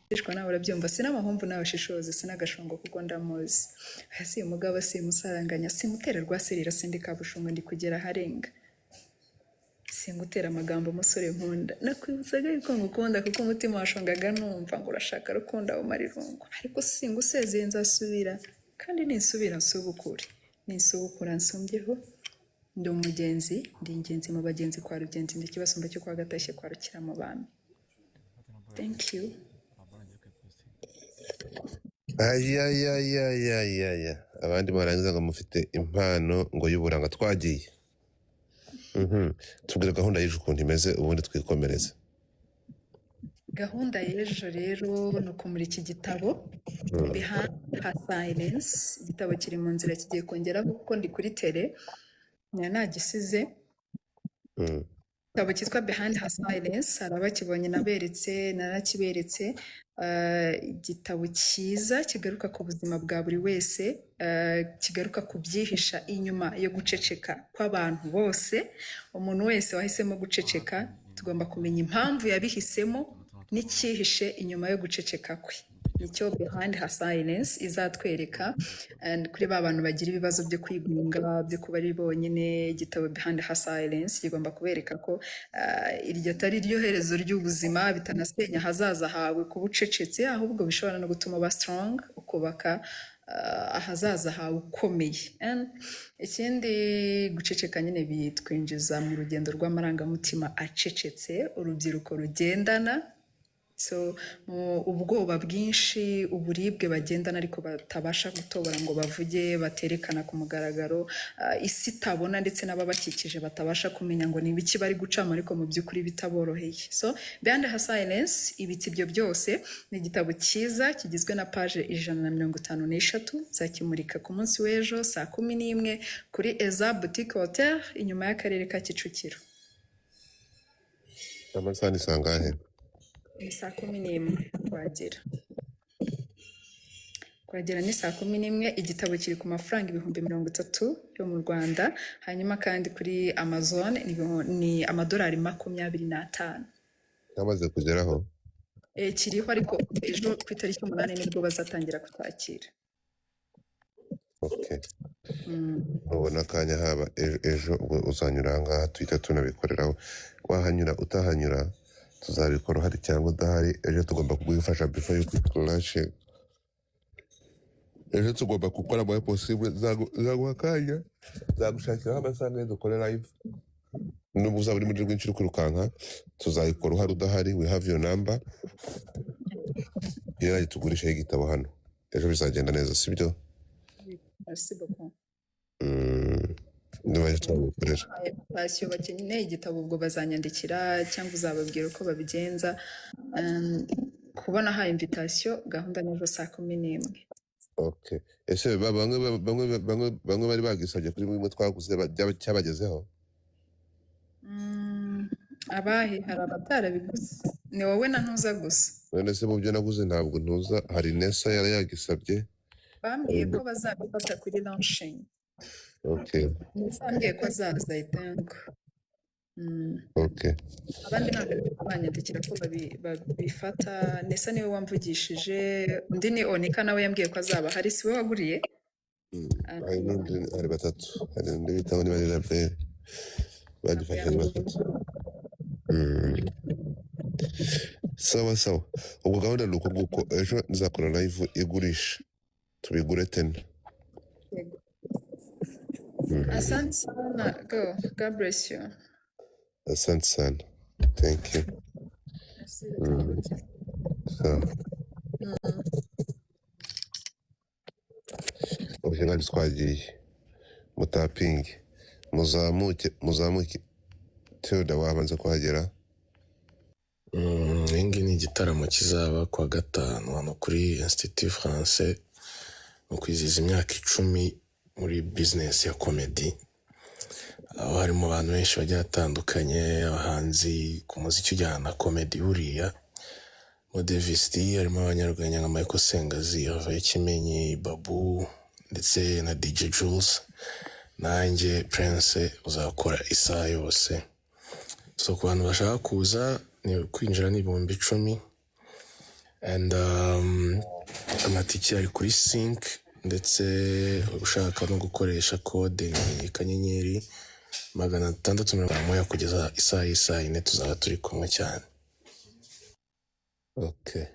Nawe urabyumva, sinamahomvu, nawe shishoze, sinagashongo kuko ndamuzi. Oya, si umugabo, si musaranganya, simutera rwaserera, sindi kabushungo, ndi kugera aharenga, singutera amagambo. Musore nkunda, nakwibutsaga yuko ngukunda, kuko umutima washongaga numva ngo urashaka rukunda umara irungu. Ariko singusezeye, nzasubira, kandi ninsubira nsubukure, ninsubukura nsumbyeho. Ndi umugenzi, ndi ingenzi mu bagenzi, kwa Rugenzi, ndi ikibasumba cyo kwa Gatashye, kwa Rukiramubami. Thank you. Ayayayayaya, abandi barangiza ngo mufite impano ngo y'uburanga. Twagiye. Tubwire gahunda y'ejo ukuntu imeze, ubundi twikomereze. Gahunda y'ejo rero ni ukumurika igitabo Behind Her Silence. Igitabo kiri mu nzira, kigiye kongeraho kuko ndi kuri tele nari nagisize. Igitabo cyitwa Behind Her Silence, hari abakibonye, naberetse, narakiberetse. Igitabo cyiza kigaruka ku buzima bwa buri wese, kigaruka ku byihisha inyuma yo guceceka kw'abantu bose. Umuntu wese wahisemo guceceka, tugomba kumenya impamvu yabihisemo n'icyihishe inyuma yo guceceka kwe. Nicyo Behind Her Silence izatwereka. And kuri ba bantu bagira ibibazo byo kwigunga, byo kuba ari bonyine, igitabo Behind Her Silence kigomba kubereka ko iryo atari ryo herezo ry'ubuzima, bitanasenya ahazaza hawe kuba ucecetse, ahubwo bishobora no gutuma uba strong, ukubaka ahazaza hawe ukomeye. And ikindi, guceceka nyine bitwinjiza mu rugendo rw'amarangamutima acecetse urubyiruko rugendana. So mu ubwoba bwinshi, uburibwe bagendana ariko batabasha gutobora ngo bavuge, baterekana ku mugaragaro, isi itabona, ndetse n'ababakikije batabasha kumenya ngo ni ibiki bari gucamo, ariko mu by'ukuri bitaboroheye. So Behind Her Silence ibitse ibyo byose. Ni igitabo cyiza kigizwe na page 153. Nzakimurika ku munsi w'ejo saa 11 kuri Eza Boutique Hotel, inyuma y'akarere ka Kicukiro. Amasaha ni sangahe? Ni saa 11 kuhagera. Kuhagera ni saa 11. Igitabo kiri ku mafaranga 30,000 yo mu Rwanda, hanyuma kandi kuri Amazon ni amadolari 25. Cyamaze kugeraho? Kiriho, ariko ejo ku itariki 8 nibwo bazatangira kutwakira. Okay. Nubona akanya, haba ejo, ejo ubwo uzanyura aha ngaha, tuhita tunabikoreraho. Wahanyura, utahanyura, tuzabikora uhari cyangwa udahari. Ejo tugomba kugufasha before you clash. Ejo tugomba gukora muri possible, zaguha akanya, zagushakiraho amasaha meza dukore live. Nubwo uzaba uri muri rwinshi uri kwirukanka, tuzayikora uhari, udahari. We have your number. Iyo tugurishaho igitabo hano ejo bizagenda neza, sibyo? Merci beaucoup. Ndumva icyo twagukorera. Invitation, bakeneye igitabo, ubwo bazanyandikira cyangwa uzababwira uko babigenza. Kubona ha invitation, gahunda n'ejo saa 11. Okay, ese bamwe bari bagisabye kuri bimwe twaguze, cyabagezeho? Abahe? Hari abatarabiguze, ni wowe na ntuza gusa. None se mu byo naguze ntabwo ntuza, hari Nesa yari yagisabye. Bambwiye ko bazabifata kuri launching. Nesa yambwiye ko azaza, I think. Abandi ntabwo banyandikira ko babifata. Nesa niwe wamvugishije, undi ni Onika, nawe yambwiye ko azaba hari. Si we waguriye? Hari n'undi, hari batatu, hari undi bita ngo niba ari Label, bagifashe ari batatu. Sawa sawa, ubwo gahunda ni uko nguko. Ejo nzakora live igurisha, tubigure tena. Yego. Asante sana, go. God bless you. Asante sana, thank you. Merci. Sawa. Ubwo ngari twagiye, mutapinge, muzamuke, muzamuke. Theoda, wabanza kuhagera. Iyi ngiyi ni igitaramo kizaba kuwa gatanu hano kuri Institut Français, mu kwizihiza imyaka 10 muri business ya comedy, aho harimo abantu benshi bagiye batandukanye, abahanzi ku muziki ujyana na comedy buriya mo Davis D, harimo abanyarwenya nka Michael Sengazi, Hervé Kimenyi, Babu ndetse na DJ Jules, nanjye Prince uzakora isaha yose. So ku bantu bashaka kuza, ni kwinjira ni 10,000. And amatike ari kuri Sync, ndetse ushaka no gukoresha code ni *650 kugeza isaha y'isaa 4 tuzaba turi kumwe cyane. Okay.